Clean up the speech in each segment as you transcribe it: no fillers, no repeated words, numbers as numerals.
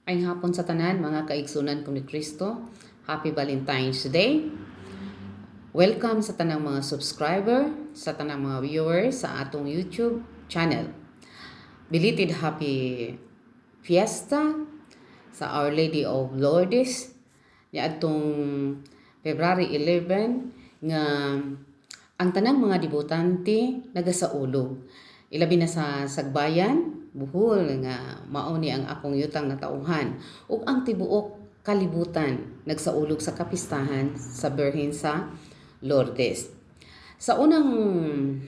Maayong hapon sa tanan, mga kaigsunan ko ni Kristo. Happy Valentine's Day. Welcome sa tanang mga subscriber, sa tanang mga viewers sa atong YouTube channel. Belated happy fiesta sa Our Lady of Lourdes niadtong February 11 nga ang tanang mga debotante nagasaulog. Ilabi na sa Sagbayan, Bohol, nga mao ni ang akong yutang natauhan, ug ang tibuok kalibutan nagsaulog sa kapistahan sa Birhen sa Lourdes. Sa unang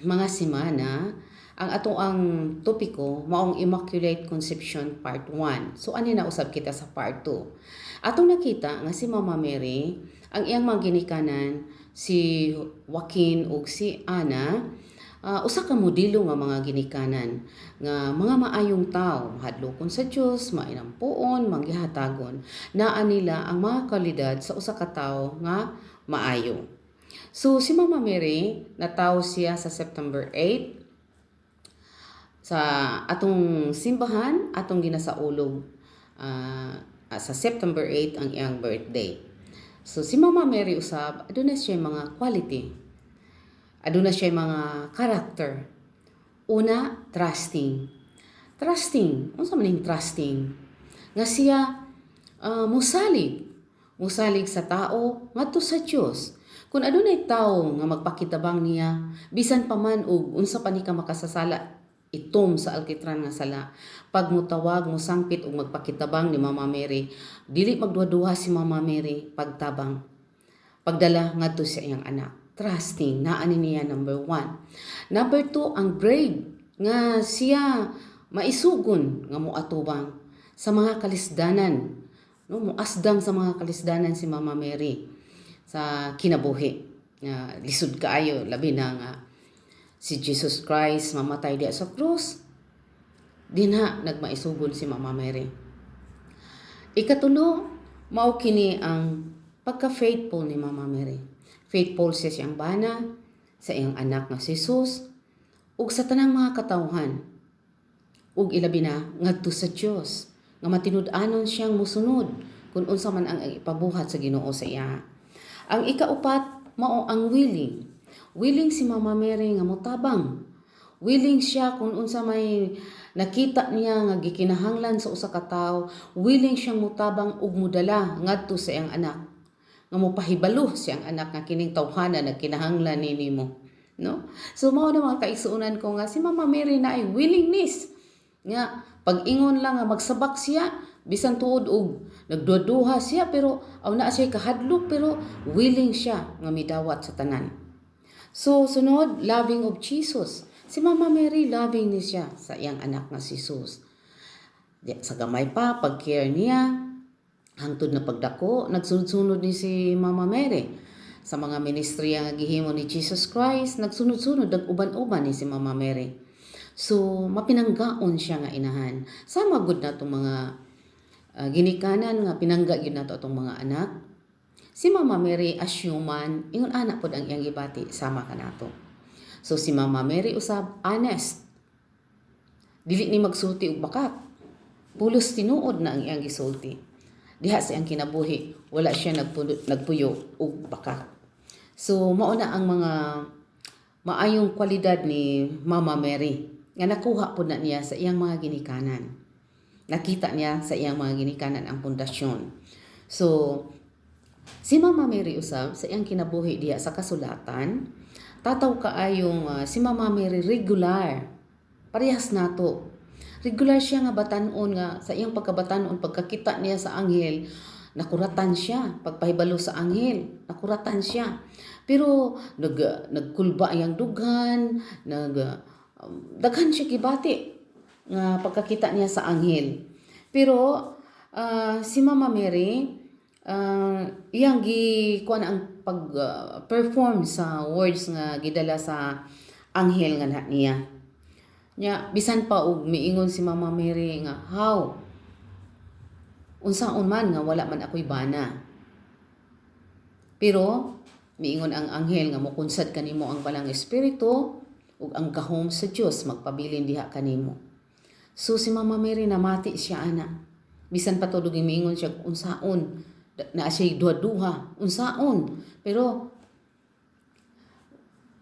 mga semana, ang atoang topiko maong Immaculate Conception Part 1. So ani na usab kita sa Part 2. Atong nakita nga si Mama Mary, ang iyang mga ginikanan si Joaquin ug si Ana, usa ka modelo nga mga ginikanan nga mga maayong tawo, mahadlokon sa Dios, mainampuon, manggihatagon. Naa nila ang mga kwalidad sa usa ka tawo nga maayo. So si Mama Mary, natawo siya sa September 8. Sa atong simbahan, atong ginasaulog sa September 8 ang iyang birthday. So si Mama Mary usab, aduna siya mga quality. Aduna siya mga character. Una, trusting. Trusting. Unsa man ning trusting? Nga siya musalig. Musalig sa tao ngadto sa Dios. Kung adunay tawo nga magpakitabang niya, bisan pa man og unsa pa ni ka makasasala, itom sa alkitran nga sala, pag mutawag, musangpit og magpakitabang ni Mama Mary, dili magduha-duha si Mama Mary pagtabang, pagdala ngadto sa iyang anak. Trusting, naa ni niya, number one. Number two, ang brave, nga siya maisugon nga moatubang sa mga kalisdanan. No, muasdang sa mga kalisdanan si Mama Mary sa kinabuhi. Nga lisod kaayo, labi na nga si Jesus Christ mamatay diya sa krus. Dinha nagmaisugon si Mama Mary. Ikatulo, mao kini ang pagka-faithful ni Mama Mary. Faithful siya sa iyang bana, sa iyang anak nga si Jesus, ug sa tanang mga katawhan. Ug ilabi na ngadto sa Dios nga matinud-anon siyang musunod kung unsa man ang ipabuhat sa Ginoo sa iya. Ang ikaupat, mao ang willing. Willing si Mama Mary nga motabang. Willing siya kung unsa may nakita niya nga gikinahanglan sa usa ka tawo, willing siyang motabang ug modala ngadto sa iyang anak. Nga mopahibalo sa iyang anak nga kining tawhana nagkinahanglan ni nimo. No? So mao na, mga kaigsuonan ko, nga si Mama Mary naay willingness nga pag-ingon lang nga magsabak siya, bisan tuod og nagduha siya, pero aw naa siya kahadlok, pero willing siya nga midawat sa tanan. So sunod, loving of Jesus. Si Mama Mary, loving ni siya sa iyang anak nga si Jesus. Di, sa gamay pa, pag-care niya, hangtod na pagdako, nagsunod-sunod ni si Mama Mary. Sa mga ministriya nga gihimo ni Jesus Christ, nagsunod-sunod, nag-uban-uban ni si Mama Mary. So, mapinanggaon siya nga inahan. Sama gud na itong mga ginikanan nga pinangga gyud nato atong mga anak. Si Mama Mary as human, ingon ana pod ang iyang gibati sama kanato. So si Mama Mary usab, honest. Dili ni magsulti og bakak. Pulos tinuod na ang iyang gisulti. Diha sa iyang kinabuhi, wala siya nagpuyo og bakak. So mao na ang mga maayong kwalidad ni Mama Mary nga nakuha pod na niya sa iyang mga ginikanan. Nakita niya sa iyang mga ginikanan ang pundasyon. So si Mama Mary usab, sa iyang kinabuhi diha sa kasulatan, tataw kaayong si Mama Mary regular. Parehas nato. Regular siya nga batanon, nga sa iyang pagkabatanon, pagkakita niya sa anghel, nakuratan siya. Pagpahibalo sa anghel, nakuratan siya. Pero nagkulba iyang dughan, daghan siya gibati nga pagkakita niya sa anghel. Pero si Mama Mary, iyang gi kuan ang pag perform sa words nga gidala sa anghel nga na niya. Nya bisan pa og miingon si Mama Mary nga how, unsaon man nga wala man ako'y bana. Pero miingon ang anghel nga mokunsad kanimo ang Balang Espiritu ug ang gahom sa Dios magpabilin diha kanimo. So si Mama Mary, namati siya ana. Bisan pa tuod miingon siya unsaon, naa siya duha-duha unsaon, pero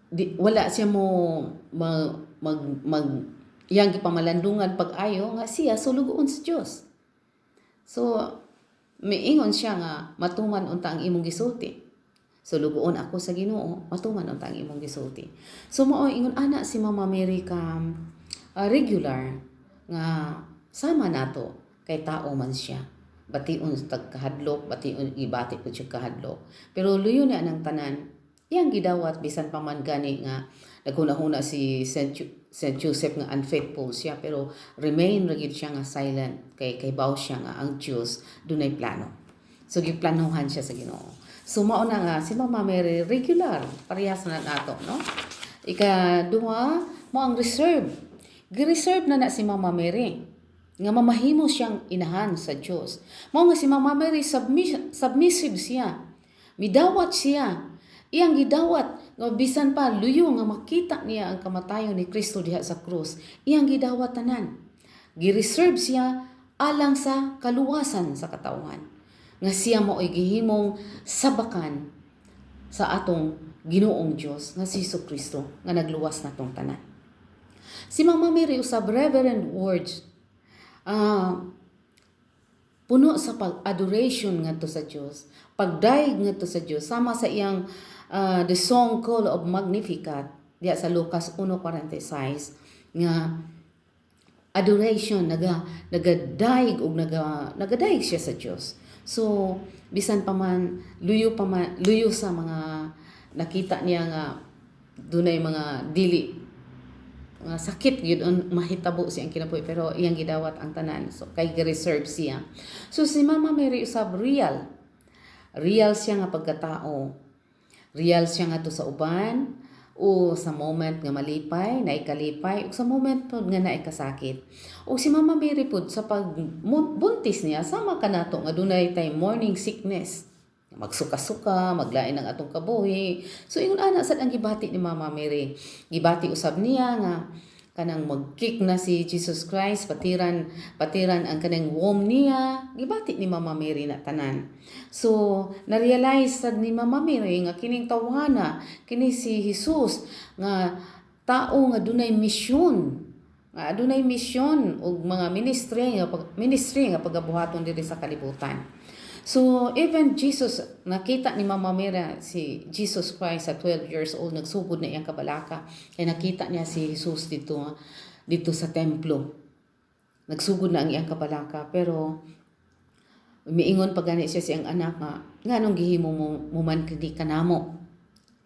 di, wala siya mo mag mag, mag iyang gipamalandungan pag-ayo nga siya sulugoon sa Dios. So miingon siya nga matuman unta ang imong gisulti. Sulugoon ako sa Ginoo, matuman unta ang imong gisulti. So mao ingon ana si Mama Mary ka regular nga sama nato kay tao man siya. Bation tag kahadlok, bation, ibati pud siya kahadlok. Pero luyo na anang tanan, iyang gidawat bisan pa man gani nga naghuna-huna si Saint Joseph nga unfaithful siya, pero remain ra gyud siya nga silent kay kahibaw siya nga ang Dios dunay plano. So giplanuhan siya sa Ginoo. So mao na nga si Mama Mary regular, parehas na nato, no? Ikaduha, mao ang reserve. Gi-reserve na na si Mama Mary nga mamahimo siyang inahan sa Dios. Mao nga si Mama Mary submissive siya. Midawat siya. Iyang gidawat nga bisan pa luyo nga makita niya ang kamatayon ni Kristo diha sa krus. Iyang gidawat tanan. Gi-reserve siya alang sa kaluwasan sa katawhan. Nga siya mao'y gihimong sabakan sa atong Ginoong Dios nga si Hesus Kristo nga nagluwas natong tanan. Si Mama Mary usab reverent words. Puno sa pag-adoration ngadto sa Dios, pagdayeg ngadto sa Dios, sama sa iyang the song call of Magnificat diya sa Lucas 1:46 nga adoration, nagadayeg og nagadayeg siya sa Dios. So bisan pa man luyo pa man, luyo sa mga nakita niya nga dunay mga dili nga sakit gyud on mahitabo siyang kinabuhi, pero iyang gidawat ang tanan, so kay gi-reserve siya. So si Mama Mary usab real, real siya nga pagkatao, real siya nga to sa uban o sa moment nga malipay, naikalipay, ug sa moment pod nga naikasakit. O si Mama Mary pod sa pagbuntis niya, sama kanato nga dunay tay morning sickness, magsuka-suka, maglain ang atong kabuhi. So ingon ana sad ang gibati ni Mama Mary. Gibati usab niya nga kanang mag-kick na si Jesus Christ, patiran patiran ang kanang womb niya, gibati ni Mama Mary na tanan. So na-realize sad ni Mama Mary nga kining tawhana, kini si Jesus nga tao nga dunay misyon, nga adunay misyon ug mga ministry nga pagabuhaton diri sa kalibutan. So even Jesus, nakita ni Mama Mary si Jesus Christ sa 12 years old, nagsugod na iyang kabalaka. Kaya nakita niya si Jesus dito dito sa templo. Nagsugod na ang iyang kabalaka, pero miingon pa gani siya siyang anak nga, "Nganong gihimo mo, mo man kini kanamo?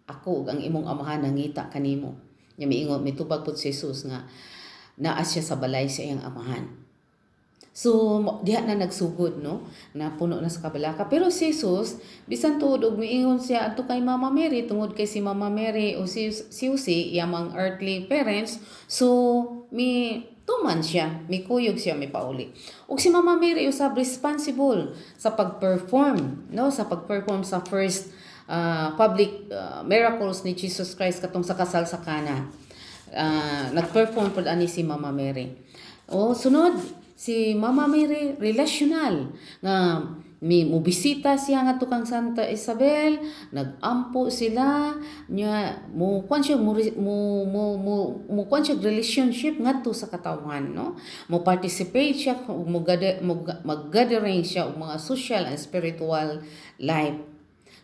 Ako ug ang imong amahan nangita kanimo." Nya miingon, mitubag pud si Jesus nga naa siya sa balay sa iyang amahan. So diha na nagsugod, no, napuno na sa kabalaka. Pero si Jesus, bisan tuod og miingon siya adto kay Mama Mary, tungod kay si Mama Mary o si Jose iyamang earthly parents, so mi tuman siya, mikuyog siya, mipauli. Ug si Mama Mary usab responsible sa pag-perform, no, sa pag-perform sa first public miracles ni Jesus Christ katong sa kasal sa Cana. Nag-perform pud ani si Mama Mary. O sunod, si Mama Mary relational nga mi mobisita siya nga kang Santa Isabel, nagampo sila nya, mo kwan siya, mo mo mo mo, mo kwan siya relationship ngadto sa katawhan, no? Mo participate siya ug mo mag-gathering siya og mga social and spiritual life.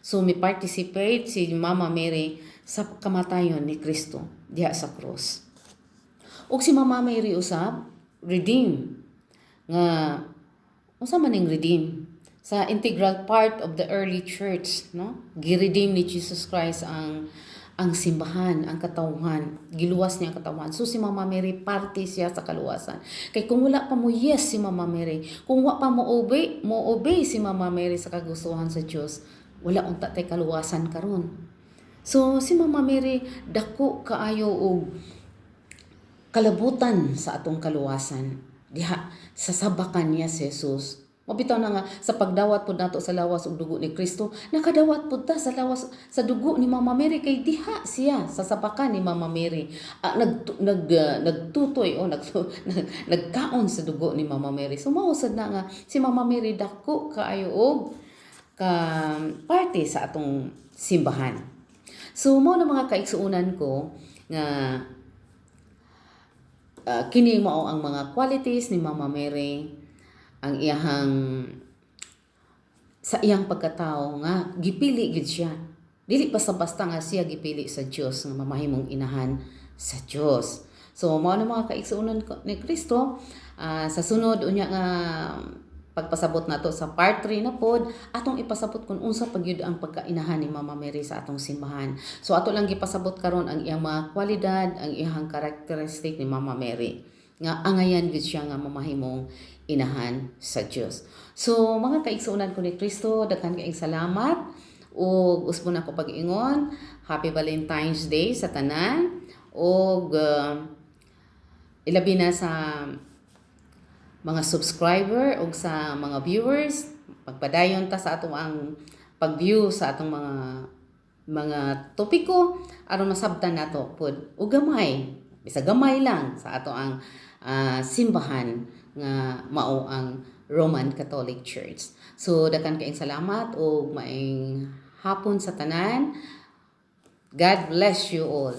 So mi participate si Mama Mary sa kamatayon ni Kristo diha sa krus. Ug si Mama Mary usab redeem, nga unsa man ning redeem? Sa integral part of the early church, no? Gi-redeem ni Jesus Christ ang simbahan, ang katawhan. Giluwas niya ang katawhan. So si Mama Mary parte siya sa kaluwasan. Kay kung wala pa mo yes si Mama Mary, kung wa pa mo obey si Mama Mary sa kagustuhan sa Dios, wala unta tay kaluwasan karon. So si Mama Mary dako kaayo og kalabutan sa atong kaluwasan. Diha sa sabakan niya si Jesus. Mao bitaw na nga sa pagdawat pud nato sa lawas ug dugo ni Kristo, nakadawat pud ta sa lawas sa dugo ni Mama Mary kay diha siya sa sapakan ni Mama Mary. Nag nag nagtutoy o nagkaon sa dugo ni Mama Mary. So mao sad na nga si Mama Mary dako kaayo og ka parte sa atong simbahan. So mao na, mga kaigsuonan ko, nga kini mao ang mga qualities ni Mama Mary, ang iyahang sa iyang pagkatao nga gipili gid siya. Dili basta-basta nga siya gipili sa Dios nga mamahimong inahan sa Dios. So mao na, mga kaigsuonan ko ni Kristo, sa sunod unya nga pagpasabot nato sa part 3 na pod, atong ipasabot kung unsa pa gyud ang pagkainahan ni Mama Mary sa atong simbahan. So ato lang gipasabot karon ang iyang mga kwalidad, ang iyang characteristic ni Mama Mary nga angayan gyud siya nga mamahimong inahan sa Dios. So mga kaigsuonan ko ni Kristo, daghan kaayong salamat ug usbon ako pag-ingon, Happy Valentine's Day sa tanan ug ilabi na sa mga subscriber ug sa mga viewers. Pagpadayon ta sa atong ang pag-view sa atong mga topiko aron masabtan nato pud ug gamay, bisag gamay lang, sa ato ang simbahan nga mao ang Roman Catholic Church. So daghan kaayong salamat ug maayong hapon sa tanan. God bless you all.